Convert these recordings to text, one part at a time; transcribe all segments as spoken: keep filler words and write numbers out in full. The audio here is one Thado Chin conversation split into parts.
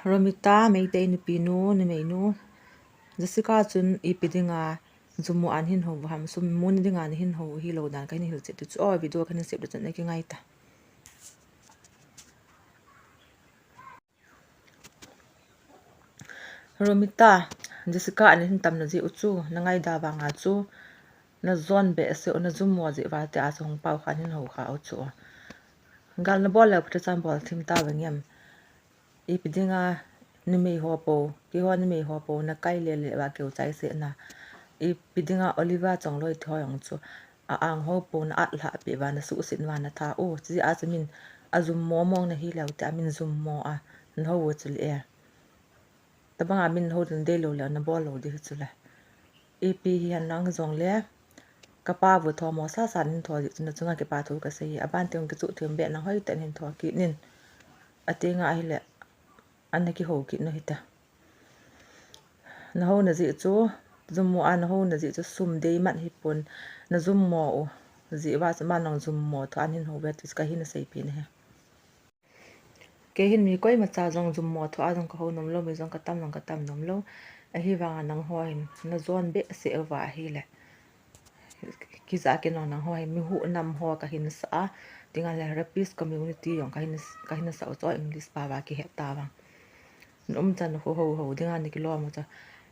Romita, Meitei nupi nu, numei nu. Jessica chun ipi dinga jummo a nahin hou ham, sum muna dinga nahin hou hilou dan kahin hilchet u chu, o video kahin sep u chun nakingai ta. Romita, Jessica ana hin tamna jeh u chu nangaida vanga chu najon behseh u, najummo jeh uva tia chu hung pao khan hin hou kha u chu. Gal nabol leu phat chan bol thim ta vang em. Ipi dinga numei ho po, keiho numei ho po nakai lele uva keu chai seh na. Ipi dinga Oliver Chongloi ti ho jong chu a-ang ho po na-at lhah peh uva, nasuhset uva natha u. Chujeh a chu min ajummo mong nahi leu tia min jummo a nahou u chule. Tabanga min hou ding deilou leh nabol lou ding hi chule. Ipi hihen lang jongle, kapa vu thomo sasa nahin tho jeh chun nachunga kipa thu kasei e. Aban teng kichuh them beh nang hoitah in hin tho kit in. Ati nga ahile, ana kihou kit nu hite. Nahouna jeh chu, jummo a nahouna jeh chu sum dei man hipon, najummo u jeh uva chu ama nang jummo thoh a nahin hou uve ti chu kahin seipeh nahi. Kei hin mi koimacha jong jummo thoh a jong kahou nom lou, mi jong katam jong katam nom lou. Ahivanga nangho hin najon behseh uva ahile, kija kinong nangho hin mi huhnam ho kahin sah a, tinga le rapist community jong kahin, kahin sah u chu English pao va kihet tavang. Na umchan khu hou hou dinga nakilom u chu.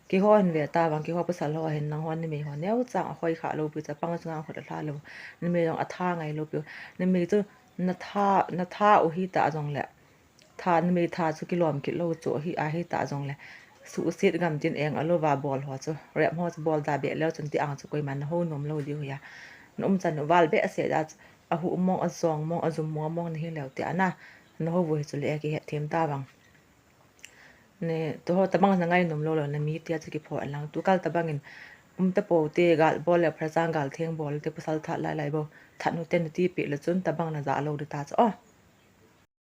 Keiho hin ve tavang, keiho pasal ho hin nangho numei ho neocha ahoi kha lou pi chu, pang chunga khut alha lou. Numei jong atha ngai lou pi. Numei chu natha, natha u hitah jongle, tha, numei tha chu kilom kit lou chu hi, ahitah jongle, suhset gam tin eng alouva bol ho chu, rep ho chu bol da beh leu chun ti ang chu koiman nahou nom lou diu hi a. Na umchan u val behseh a, ahuh mong, ajong mong, ajummo mong nahi leu tia na, nahou u hi chule kihet them tavang. Ne, tuho tabang nangai nom lou lou, nami tia chu kipho inlang. Tukal tabangin, um tapo te, gal bol le phat chan gal theng bol te, pasal that lai lai bou that u te nati peh le chun tabang naja lou ding ta chu. O,